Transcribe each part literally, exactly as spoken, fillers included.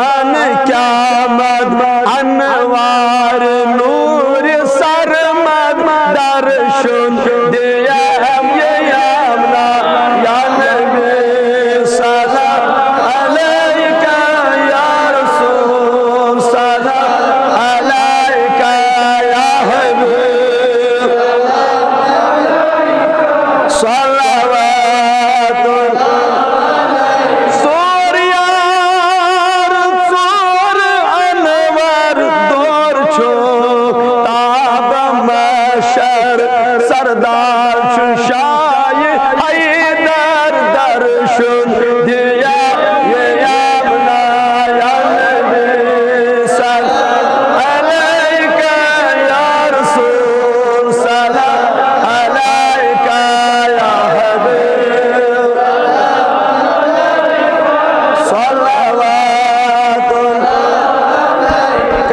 قیامت انوار نور سرمد درشن دیا یا نبی سلام علیک یا رسول سلام علیک یا حبیب صلوات ژور یار، ژور انوار، دور چھُ تاب محشر، سردار چھُ شاہ حیدر، درشن دیا یا نبی سلام علیک یا رسول سلام علیک یا حبیب صلوات علیک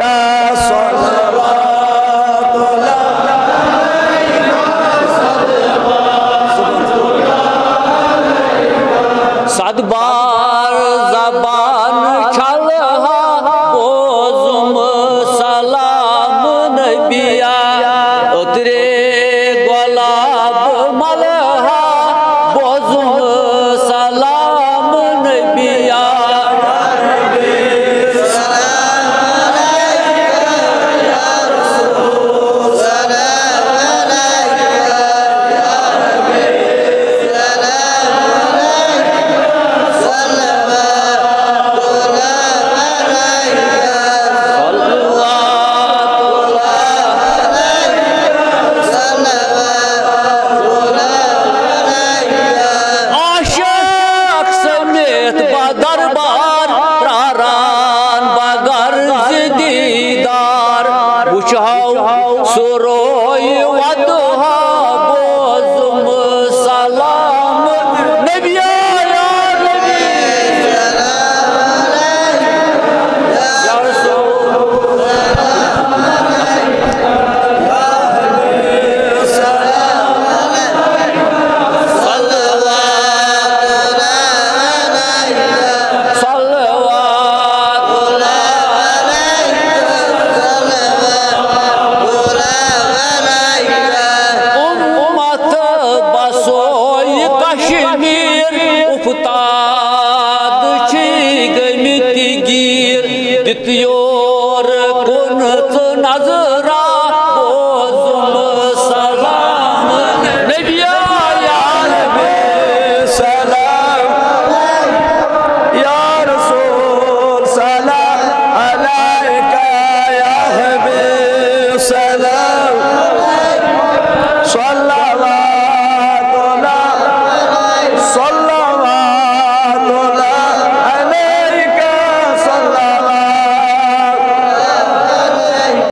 صلوات صد بار زبان چھلہا بوزم سلام نبیا، عطرِ گۄلاب ملہا بوزم سلام نبیا۔ عاشق سمیت با دربار پراران با غرض دیدار، وچھو سروی ودہا بوزم سلام نبیا یا نبی یا رسول صلوات امت بسوی کشمیر، افتاد چھ گمت گیر، دتیو